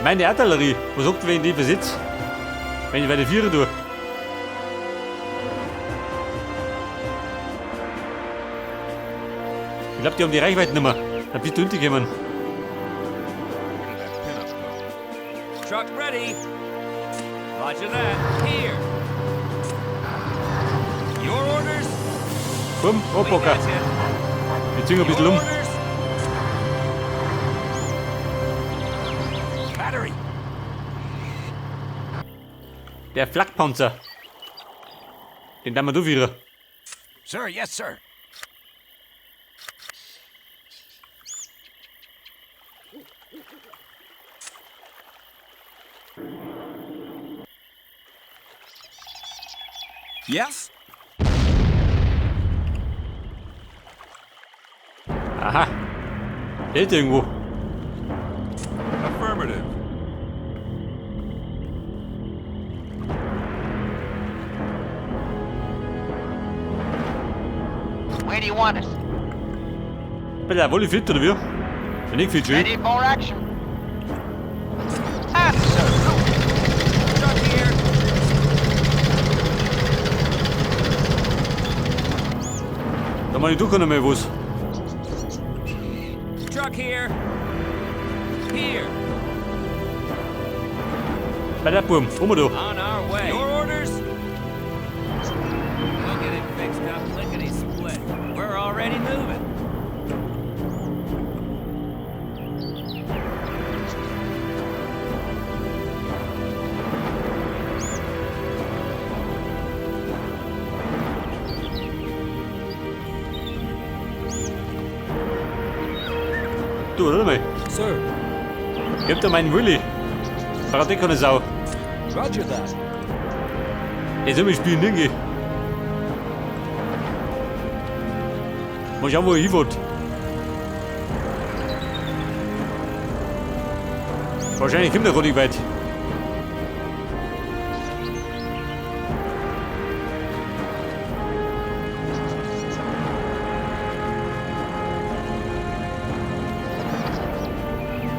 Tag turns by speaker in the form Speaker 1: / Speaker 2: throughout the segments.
Speaker 1: Meine Artillerie, was sagt, wenn ich die besitze? Wenn ich bei der Vierer tue. Ich glaube, die haben die Reichweite nicht mehr. Da bist du untergekommen.
Speaker 2: Truck ready. Roger that. Here. Your orders?
Speaker 1: Komm,
Speaker 2: We
Speaker 1: Anpacker.
Speaker 2: gotcha.
Speaker 1: Wir ziehen ein bisschen
Speaker 2: Your
Speaker 1: um.
Speaker 2: orders?
Speaker 3: Battery.
Speaker 1: Der Flakpanzer. Den darf man durchführen.
Speaker 3: Sir, yes, sir.
Speaker 4: Yes?
Speaker 1: Aha. Hält irgendwo.
Speaker 4: Affirmative.
Speaker 5: Where do you want us?
Speaker 1: Bitte, wohl fit oder wie? Wenn nicht viel schön.
Speaker 5: Ready for action. Absolutely.
Speaker 2: Truck here.
Speaker 1: Da meine ich, du kannst mehr was.
Speaker 2: Truck here. Here.
Speaker 1: Bei der Burm, um da.
Speaker 2: On our way. Your orders? We'll get it fixed up lickety split. We're already moving.
Speaker 1: Du, oder mal?
Speaker 6: Sir.
Speaker 1: Gib dir meinen Willi. Verrat keine Sau.
Speaker 6: Roger that.
Speaker 1: Jetzt soll ich spielen hingehen. Mal schauen, wo er hinfährt. Wahrscheinlich kommt er gar nicht weit.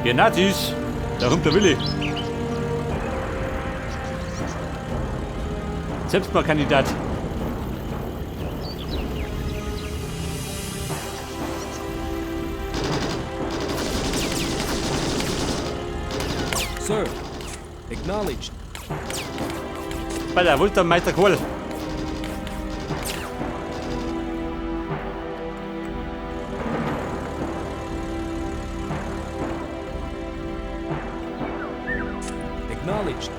Speaker 1: Ja, Nazis. Da kommt der Willi. Selbstmordkandidat.
Speaker 6: Sir, acknowledged.
Speaker 1: Bei der wollte Meister Kohl.
Speaker 6: Acknowledged.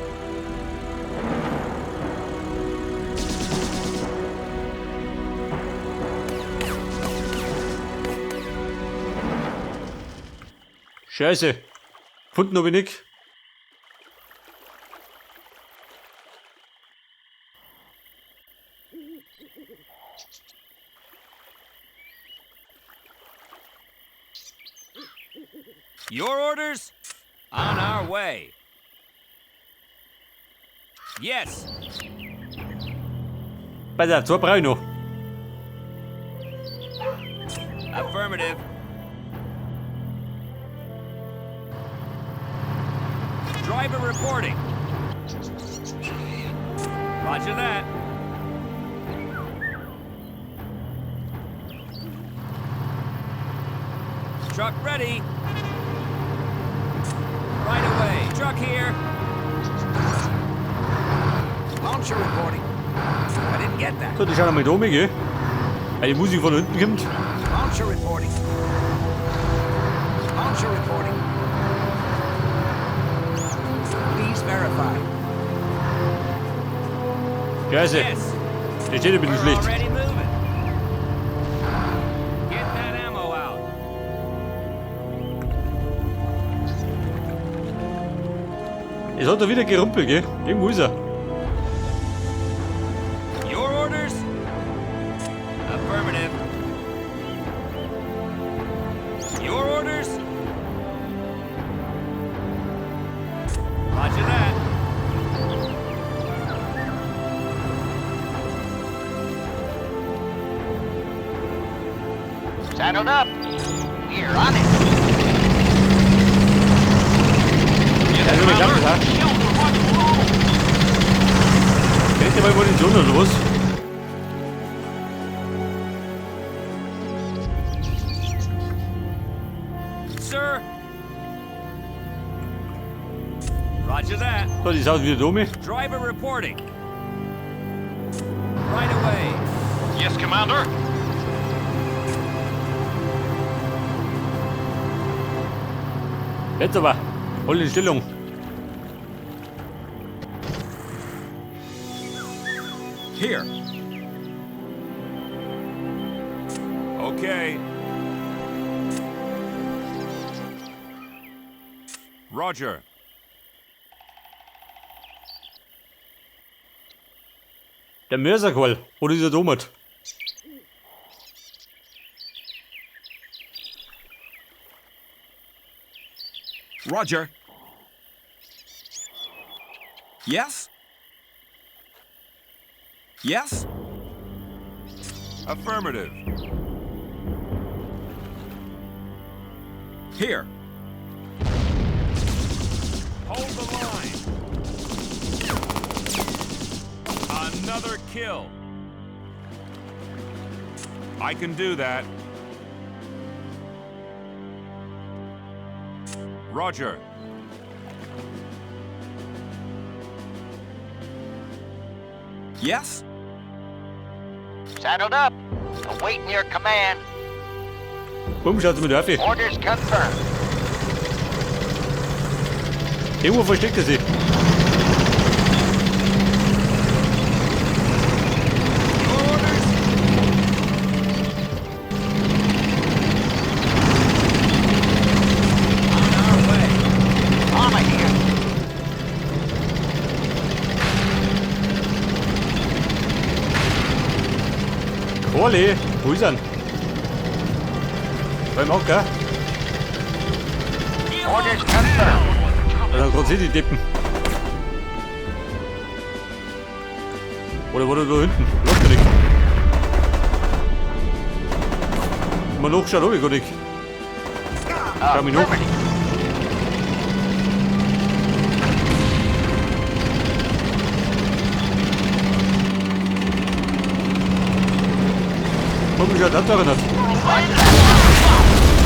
Speaker 1: Scheiße. Gefunden hab ich nicht.
Speaker 2: Your orders? On our way. Yes.
Speaker 1: Bei der zwei brauche ich noch.
Speaker 2: Affirmative. Driver reporting. Roger that. Truck ready. Right away. Truck here.
Speaker 3: Launcher reporting. I didn't get that.
Speaker 1: So, die schauen mal da oben, gell? Weil die Musik von unten kommt.
Speaker 3: Launcher reporting. Launcher reporting. Please verify.
Speaker 1: Scheiße.
Speaker 2: Yes.
Speaker 1: Der steht ein bisschen
Speaker 2: We're
Speaker 1: schlecht.
Speaker 2: already moving. Get that ammo out.
Speaker 1: Es hat da wieder gerumpelt, gell? Irgendwo ist er.
Speaker 2: Your orders? Affirmative. Your orders? Roger that.
Speaker 5: Saddled up. We're on it.
Speaker 1: Ja, Ja. Kriegt ihr mal Munition oder was?
Speaker 2: Sir. Roger that.
Speaker 1: So, die sind wieder dumm.
Speaker 2: Driver reporting. Right away.
Speaker 4: Yes, Commander.
Speaker 1: Jetzt aber. Voll in Stellung.
Speaker 6: Here.
Speaker 7: Okay. Roger.
Speaker 1: Der Mörserqual. Oder ist er dumm?
Speaker 6: Roger. Yes? Yes?
Speaker 7: Affirmative.
Speaker 6: Here.
Speaker 7: Hold the line. Another kill. I can do that. Roger.
Speaker 6: Yes?
Speaker 5: Saddled up. Awaiting your command.
Speaker 1: Bumm, schaut's mit Murphy.
Speaker 5: Orders confirmed.
Speaker 1: Irgendwo versteckt er sich.
Speaker 2: Orders. On our way.
Speaker 5: Armor here.
Speaker 1: Kohle, wo ist er? Beim Acker?
Speaker 5: Orders confirmed.
Speaker 1: Da sind gerade die Deppen. Oder war der da hinten? Läuft ja nicht. Mal nachschauen, hab ich gar nicht. Schau mich nach.
Speaker 5: Affirmative.
Speaker 1: Warum schaut das da nicht?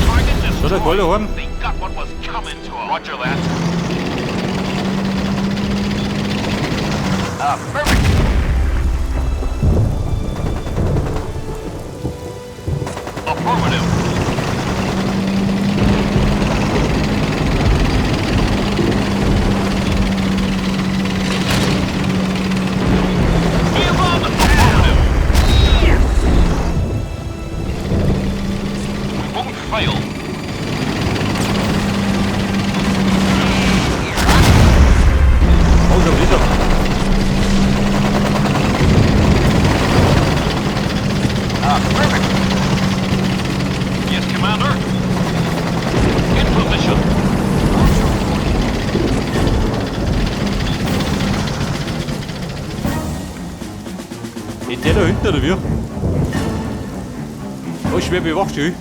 Speaker 4: Target
Speaker 1: So, der
Speaker 4: destroyed.
Speaker 1: Kohle heim.
Speaker 4: They got what was coming to 'em. Roger that.
Speaker 5: Affirmative.
Speaker 4: Affirmative. Give 'em affirmative. We won't fail.
Speaker 1: Oh, schon wieder.
Speaker 5: Affirmative.
Speaker 4: Yes, Commander. In position.
Speaker 1: Geht der da hinten oder wie? Oh, schwer bewacht, schön.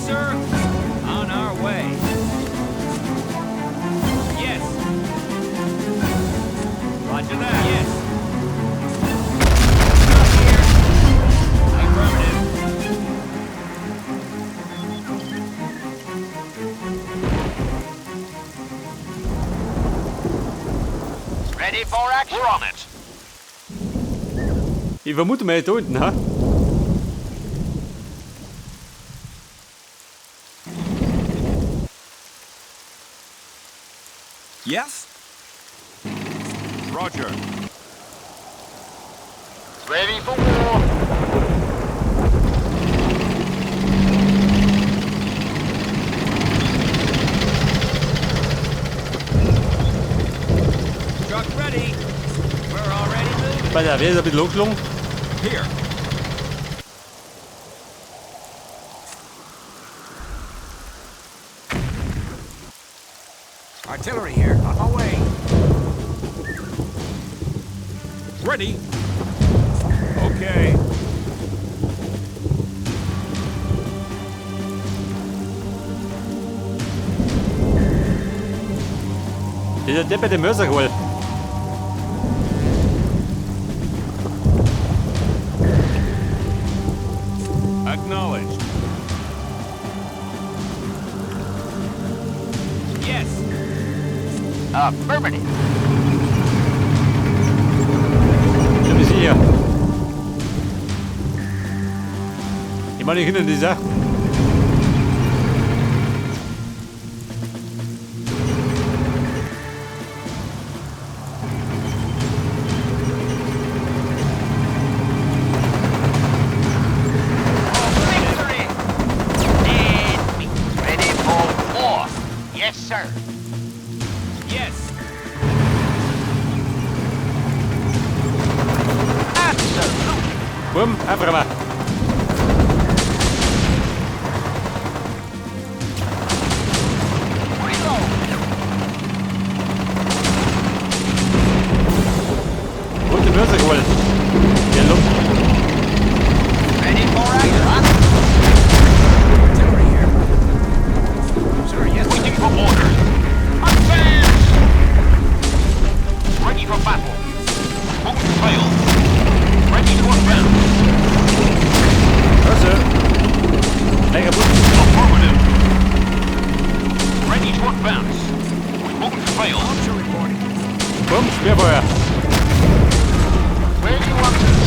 Speaker 2: Sir, on our way. Yes. Roger that. Yes. Truck here. Affirmative.
Speaker 5: Ready for action.
Speaker 4: We're on it.
Speaker 1: Ich vermute mal da unten, ha?
Speaker 6: Yes?
Speaker 7: Roger.
Speaker 5: Ready for war.
Speaker 2: Truck ready. We're already moving.
Speaker 1: Bei der Wehr ist ein bisschen angeschlagen.
Speaker 6: Here.
Speaker 3: Artillery here. On my way.
Speaker 6: Ready.
Speaker 7: Okay.
Speaker 1: Dieser depperte Mörserkohl.
Speaker 7: Acknowledged.
Speaker 2: Yes.
Speaker 5: Affirmative.
Speaker 1: Bin mir sicher. Ich meine, hinter dieser.
Speaker 5: Victory! Dead meat. Ready for war. Yes, sir.
Speaker 2: Yes.
Speaker 5: Absolutely.
Speaker 1: Bumm, einfach.
Speaker 5: Reload.
Speaker 1: Und den Mörserkohl. Der Lump.
Speaker 5: Ready for action.
Speaker 3: Artillery here. Sir, yes, sir.
Speaker 4: Waiting for orders. Advance! Ready for battle. Won't fail. Ready to advance.
Speaker 1: Mörser. Lecker Blut.
Speaker 4: Affirmative. Ready to advance. We won't fail.
Speaker 3: Archer reporting.
Speaker 1: Bumm, Sperrfeuer.
Speaker 5: Where do you want us?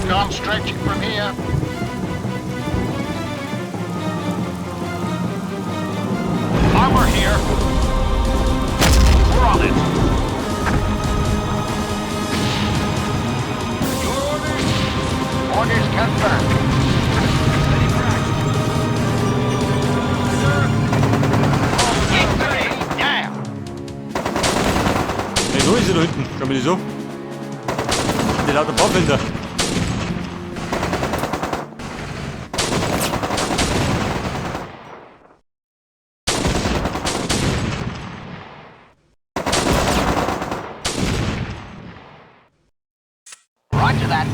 Speaker 5: Can't stretch it from here.
Speaker 4: Armor here. We're on it.
Speaker 2: Your orders.
Speaker 5: Orders confirmed.
Speaker 3: Ready for action.
Speaker 2: Sir.
Speaker 5: Infantry down.
Speaker 1: Hey, so ist sie da hinten. Schau mir die so. Die lauter Pfadfinder.
Speaker 5: Roger that.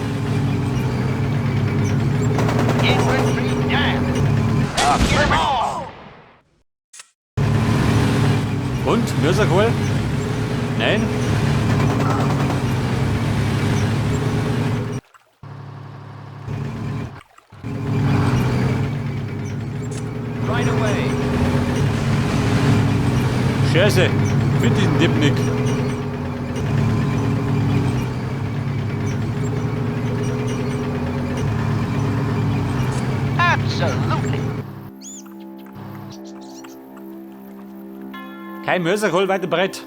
Speaker 5: Infantry down. Affirmative.
Speaker 1: Und? Mörserkohl? Nein?
Speaker 2: Right away.
Speaker 1: Scheiße. Ich find diesen Depp nicht.
Speaker 5: Absolutely.
Speaker 1: Kein Mörserkohl weiter breit.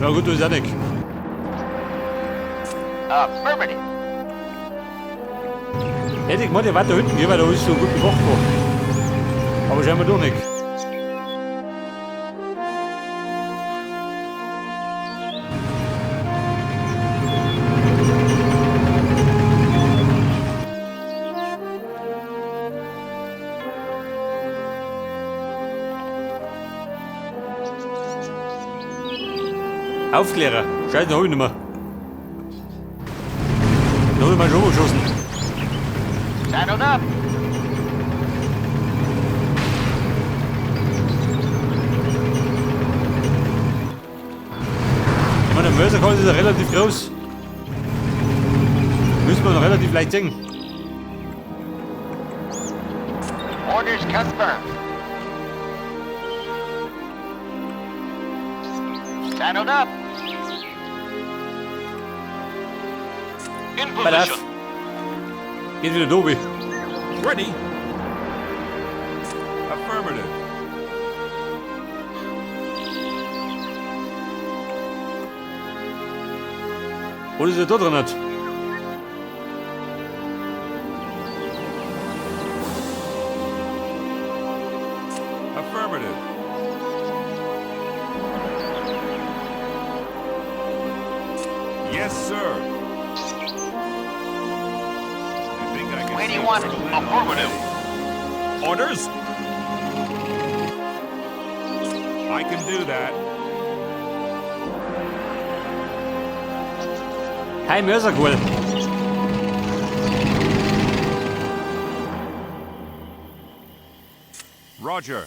Speaker 1: Ja gut, du ist auch nicht.
Speaker 5: Affirmative.
Speaker 1: Hätte ich gemeint, ich weiter hinten gehen, weil da ist so gut bewacht worden. Aber scheinbar doch nicht. Aufklärer. Scheiße, den hab ich nicht mehr. Da hab ich mal schon geschossen.
Speaker 5: Saddled up.
Speaker 1: Ich meine, der Mörserkohl ist ja relativ groß. Müssen wir noch relativ leicht sehen.
Speaker 5: Orders confirmed. Saddled up.
Speaker 4: In
Speaker 1: Pass auf.
Speaker 4: position.
Speaker 1: Geht wieder Dobi.
Speaker 6: Ready.
Speaker 7: Affirmative.
Speaker 1: Wo ist der da drin? Hat?
Speaker 7: Affirmative. Yes, sir. I think I can
Speaker 5: Where do
Speaker 7: see
Speaker 5: you want it?
Speaker 7: Berlin
Speaker 4: Affirmative.
Speaker 7: already.
Speaker 6: Orders.
Speaker 7: I can do that.
Speaker 1: Kein Mörserkohl.
Speaker 7: Roger.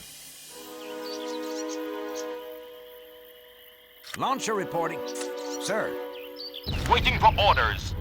Speaker 3: Launcher reporting. Sir.
Speaker 4: Waiting for orders.